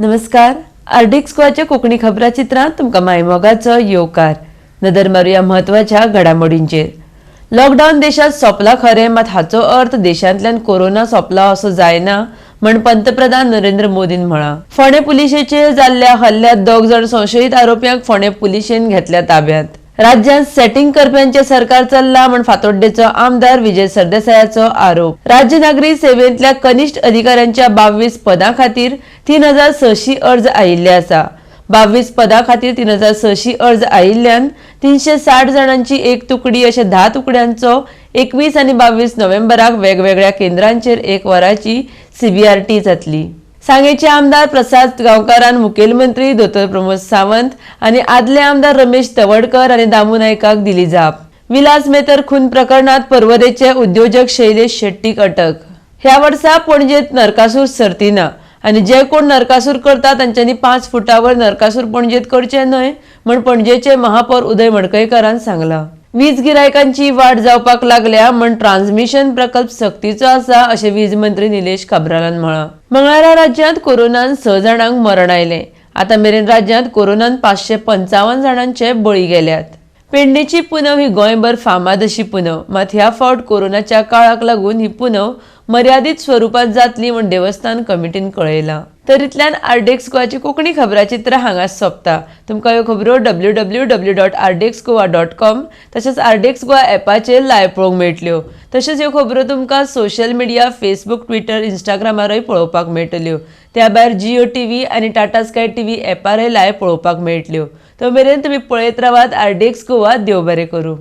नमस्कार, आरडीएक्स गोवाच्या कोंकणी खबराचित्रांत तुमकां मायमोगाचो येवकार. नदर मारुया म्हत्वाच्या घडामोडींचेर. लॉकडावन देशांत सोंपला खरें, मात हाचो अर्थ देशांतल्यान कोरोना सोंपला असो जायना म्हण पंतप्रधान नरेंद्र मोदीन म्हळां. फोंडें पुलिशेचेर जाल्ल्या हल्ल्यांत दोग जाण संशयीत आरोप्यांक फोंडें पुलिशेन घेतल्या ताब्यांत. राज्यांत सेटिंग करप्यांचें सरकार चल्लां म्हण फातोड्डेचो आमदार विजय सरदेसायाचो आरोप. राज्य नागरी सेवेंतल्या कनिश्ठ अधिकाऱ्यांच्या 22 पदां खातीर 3600 अर्ज आयिल्ले आसा. 22 पदां खातीर 3600 अर्ज आयिल्ल्यान 360 जाणांची एक तुकडी अशे 10 तुकड्यांचो 21 आनी 22 नोव्हेंबराक वेगवेगळ्या केंद्रांचेर एक वराची सीबीआरटी जातली. सांगेचे आमदार प्रसाद गांवकारान मुखेलमंत्री दोतोर प्रमोद सावंत आनी आदले आमदार रमेश तवडकर आनी दामू नायकाक दिली जाप. विलास मेतर खून प्रकरणात पर्वरेचे उद्योजक शैलेश शेट्टीक अटक. ह्या वर्सा पणजेत नरकासूर सर्ती ना आनी जे कोण नरकासूर करता तांच्यांनी 5 फुटावर नरकासूर पणजेत करचे न्हय म्हण पणजेचे महापौर उदय मडकयकारान सांगलां. वीज गिरायकांची वाड जावपाक लागल्या म्हण ट्रान्समिशन प्रकल्प सक्तीचो आसा अशें वीज मंत्री निलेश काब्रालान म्हळां. मंगळारा राज्यांत कोरोनान 6 जाणांक मरण आयलें. आतां मेरेन राज्यांत कोरोनान 555 जाणांचे बळी गेल्यात. पेडणेची पुनव ही गोंयभर फामाद अशी पुनव, मात ह्या फावट कोरोनाच्या काळाक लागून ही पुनव मर्यादीत स्वरुपांत जातली म्हूण देवस्थान कमिटीन कळयलां. तर इतल्यान आरडीएक्स गोवाची कोंकणी खबराचित्र हांगाच सोंपता. तुमकां ह्यो खबरो www.rdxgoa.com तशेंच आरडीएक्स गोवा एपाचेर लायव्ह पळोवंक मेळटल्यो. तशेंच ह्यो खबरो तुमकां सोशल मिडिया फेसबूक, ट्विटर, इंस्टाग्रामारय पळोवपाक मेळटल्यो. त्या भायर जियो टीव्ही आनी टाटा स्काय टीव्ही एपारय लायव्ह पळोवपाक मेळटल्यो. तो मेरेन तुमी पळयत रावात आरडीएक्स गोवा. देव बरें करूं.